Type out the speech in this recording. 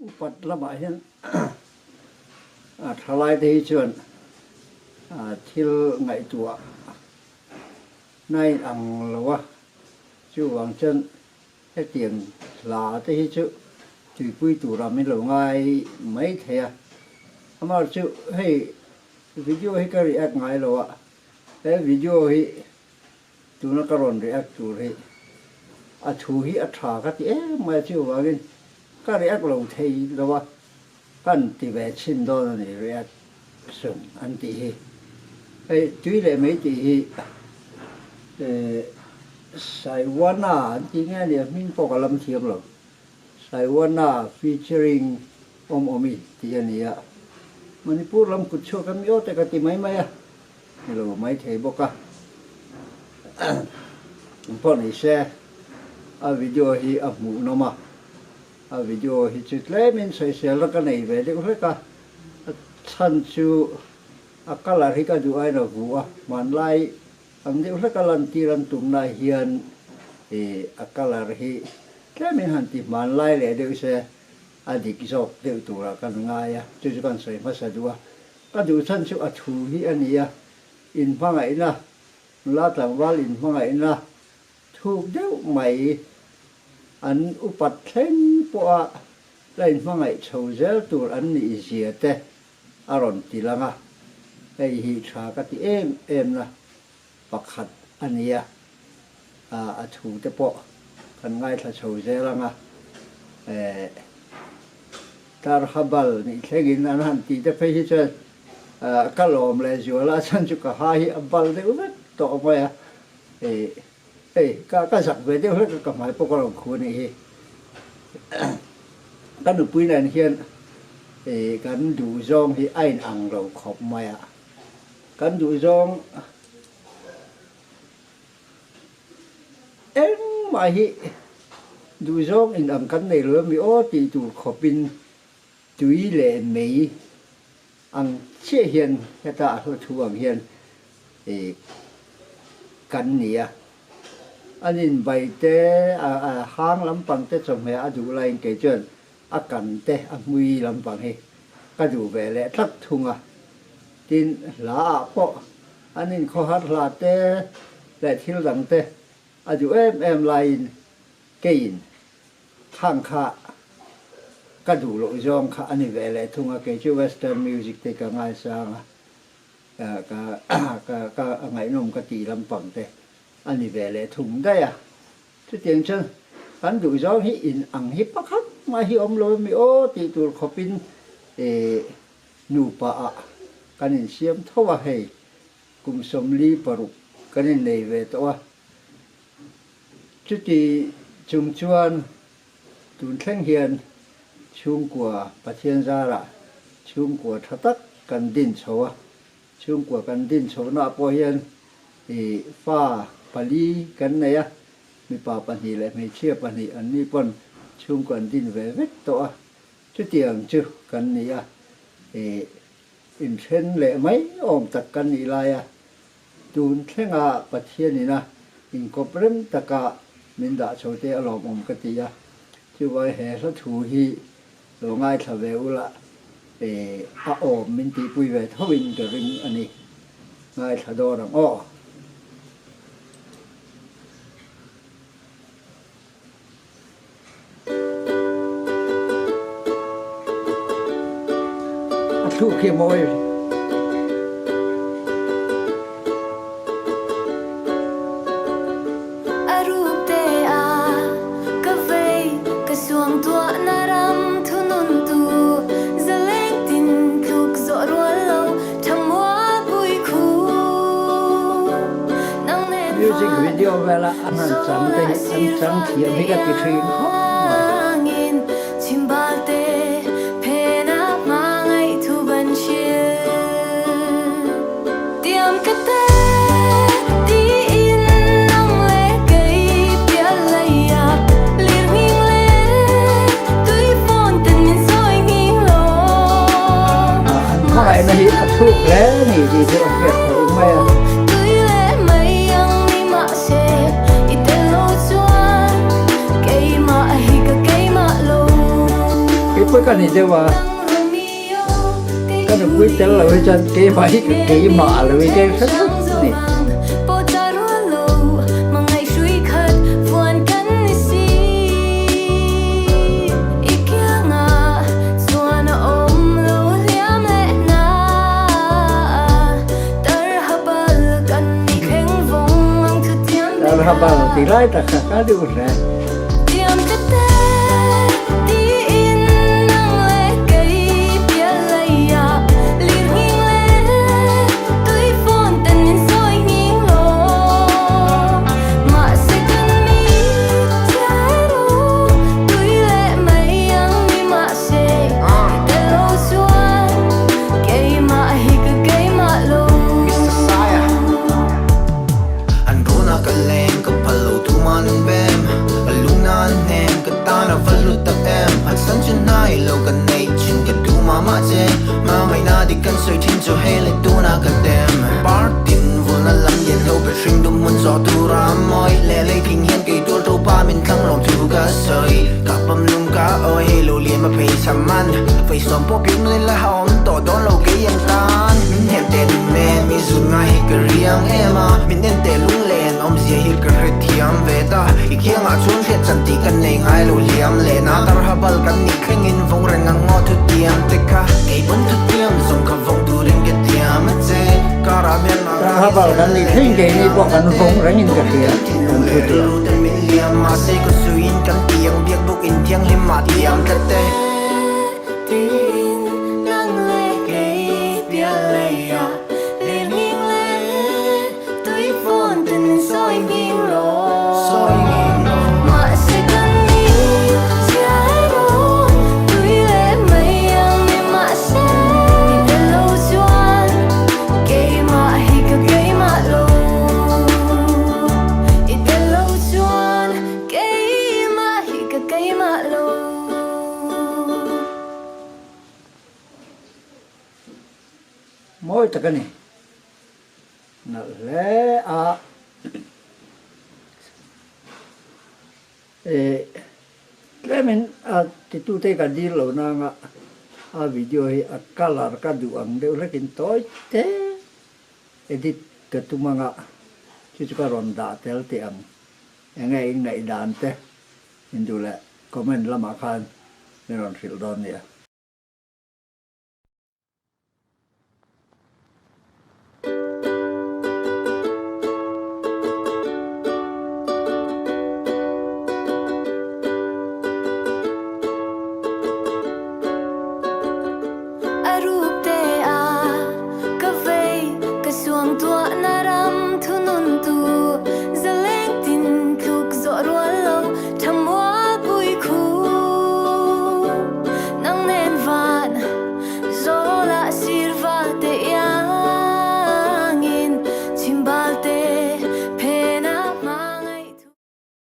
Upat lamah hian thalaite hi chuan thil ngaihtuah na in ang lo a, chuvang chuan hetiang hla te hi chu tuipui turah min lo ngai mai thei a. Amaherawhchu hei video hi ka react ngai lo a, he video hi Tuna ka rawn react tur hi a thu hi a tha ka ti em mai a, chuvangin ka react lo thei lo a, kan ti ve chhin dawn a ni reaction an tih hi. Hei tui leh mai tih hi Saiwana an tih nge a nia hming pawh ka lam thiam lo, Saiwana featuring Awm Awmi tih a ni a, Manipur lam kut chhuak a mi aw te ka ti mai mai a. Ni lo mai thei bawk a, eng pawh ni se a video hi a hmuh nawm a, a video hi chu tlemin sawiselna ka nei ve deuh hlek a, a chhan chu a colour hi ka duh aiin a vuh a, hmanlai ang deuh hlek a lantir an tumna hian ih a colour hi tlemin han ti hmanlai leh deuh se a dik zawk deuh turah kan ngai a, chu chu kan sawi hmasa duh a. Ka duh chhan chu a thu hi a ni a, inhmangaihna, nula tlangval inhmangaihna thuk deuh mai an upat thleng pawha la inhmangaih chho zel tur an nih zia te a rawn ti lang a, hei hi tha ka ti em em na pakhat a ni a, a thu te pawh kan ngaithla chho zel ang a, eh. Tarhabal nih thlengin an han tih te phei hi chuan ka lawm leh zual a, a chhan chu ka ha hi a bal deuh vek tawh mai a, ih hei ka ka zak ve deuh hlek a ka hmai pawh ka rawn khu a nih hi. Ka nupui nen hian ih kan duhzawng hi a inang lo khawp mai a, kan duhzawng Engmah hi duhzawng in ang kan nei lo ami aw tih tur khawpin tui leh mei ang chiah hian heta a hla thu ang hian ih kan ni a. An inbai te a hang lampang te chawhmeh a duh laiin kei chuan a kan te a hmui lampang hi ka duh ve leh tlat thung a. Tin, hla ah pawh an inkhawhar hla te leh thil dang te a duh em em laiin keiin khang kha ka duh loh zawng kha a ni ve leh thung a, kei chu western music te ka ngaisang a, ka ka ka ngaihnawm ka tih lampang te a ni ve leh thung daih a. Chutiang chuan kan duh zawng hi in ang hi pakhat mah hi awm lo ami aw tih tur khawpin ih Nupa ah kan insiam tho a hei, kum 46 kan innei ve tawh a. Chuti chung chuan tun thleng hian chhungkua Pathian zarah chhungkua tha tak kan din chho a. Chhungkua kan din chhohnaah pawh hian ih fa pali kan nei a, mipa pahnih leh hmeichhia pahnih anni pawn chhungkua an din ve vek tawh a. Chutiang chu kan ni a, ih, inthen leh mai awm tak kan nih lai a, tun thlenga Pathian ina inkawp rem taka min dah chho te a lawmawm ka ti a, chuvai he hla thu hi lo ngaithla ve ula, ih, a awm min tihpui ve tho in ka ring a ni. Ngaithla dawn ang aw. A thluh khi a mawi. A ruk te a ka vei ka suangtuahna ram thununtu zaleng tin tluk zawh rual lo thamualpui khu nang nen Music video vela an han chang te hi an chang thiam hi ka ti thin khawp mai. An hmangaihna hi a chhuk hle a ni tih chu a hriat theih mai a. Keipawh ka ni deuh a, ka nupui tel lo hi chuan keimah hi ka keimah lo hi ka hre tlat a ni. Tarhabal tih lai tak kha ka duh hle. Tarhabal kan nih thleng keini pawh kan vawng rengin ka hria kan thu tiang. Mawi tak a ni. Nalh hle a. Eh tlemin a titute ka dil lo nanga a video hi a colour ka duh ang deuh hlekin tawi te edit ka tum anga chu chu ka rawn dah tel teh ang. Enge in ngaihdan te in duh leh comment lamah khan min rawn hrilh dawn nia. A ruk te a ka vei ka suangtuahna.